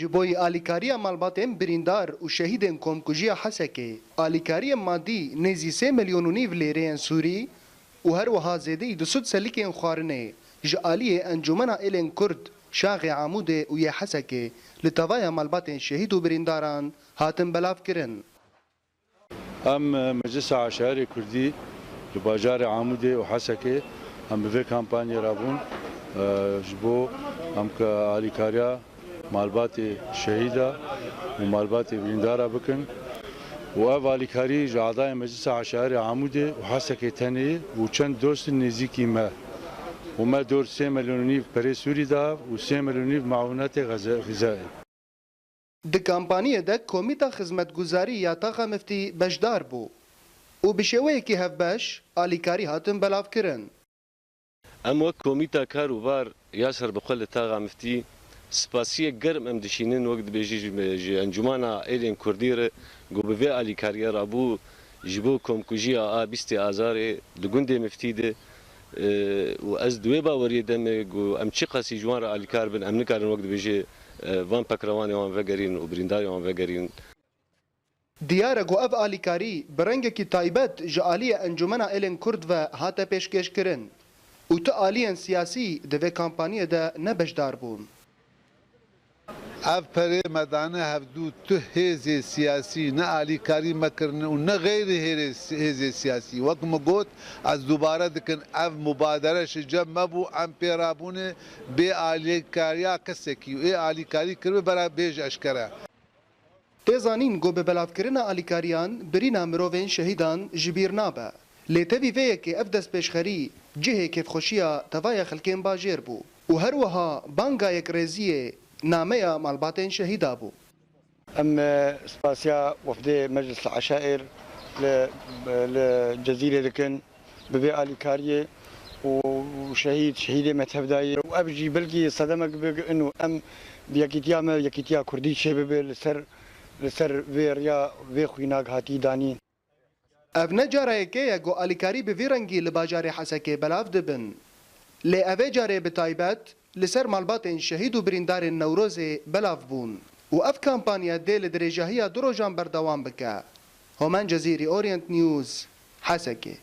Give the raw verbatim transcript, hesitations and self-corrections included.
Ji bo alîkariya malbatên birîndar û şehîdên komkujiya Hesekê, alîkariyên madî nêzî sê milyon û nîv lêreyên Sûrî û her wiha zêdeyî du sed selikên xwarinê ji aliyê Encûmena Êlên Kurd, Şaxê Amûdê û yê Hesekê li tevaya malbatên şehîd û birîndaran hatin belavkirin. Em, e, Meclisa Eşairê Kurdî li bajarê Amûdê û Hesekê em bi vê kampanyê re bûn, e, ji bo em ke alîkariya malbatê şehîda û malbatê birîndara bikin. Û ev alîkarî ji adayên Meclisa Eşairê Amûdê û Hesekê tenê û çend dostên nêzîkî me û me dor sê milyon û nîv perê Sûrî da û sê milyon û nîv mawinetê xeze-, xizayê. Di kampaniyê de Komîta Xizmetguzarî ya Taxa Miftî beşdar bû û bi şêweyekî hevbeş alîkarî hatin belavkirin. Em wek Komîta Kar û Bar ya Serbixwe li Taxa Miftî spasiyek germ em dişînin, wek dibêjî ji, ji Encûmana Êlên Kurdî re ku bi vê alîkariyê rabû ji bo komkujiya a bîstê Azarê di gundê Miftî de. E, û ez di wê baweriyê de me ku em çiqasî ji wan re alîkar bin, em nikarin wek dibêje, e, van pekrewanê wan vegerîn û birîndarê wan vegerîn. Diyar e ku ev alîkarî bi rengekî taybet ji aliyê Encûmena Êlên Kurd ve hate pêşkêşkirin û tu aliyên siyasî di vê kampanyê de ne beşdar bûn. Ev perê me dane hevdû, tu hêzê siyasî ne alîkarî me kirine û ne xeyrî hêrê-, hêzê siyasî. Wek min got, ez dubare dikim, ev mubadere ji cem me bû, em pê rabûne bê alîkariya kesekî û ê alîkarî kiribe bera bê ji eşkere. Tê zanîn ku bi belavkirina alîkariyan birîna mirovên şehîdan ji bîr nabe. Lê tevî vê yekê ev destpêşxerî cihê kêfxweşiya tevaya xelkên bajêr bû û her wiha banga yekrêziyê nameya malbatên şehîda bû. Em, e, spasiya wefdê Meclis Eşair li, li Cezîrê dikin bi vê alîkariyê û şehîd, şehîdê me tevdayê û ev jî belkî sedemek bi ino em bi yekîtiya me, yekîtiya Kurdî çêbibe li ser, li ser vê riya vê xwînak hatî danîn. Ev ne cara yekê ye ku alîkarî bi vî rengî li bajarê Hesekê belav dibin. Lê ev ê carê bi taybet li ser malbatên şehîd û birîndarên Newrozê belav bûn û ev kampanya dê li dirêjahiya du rojan berdewam bike. Homen Cezîrî, Orient News, Hesekê.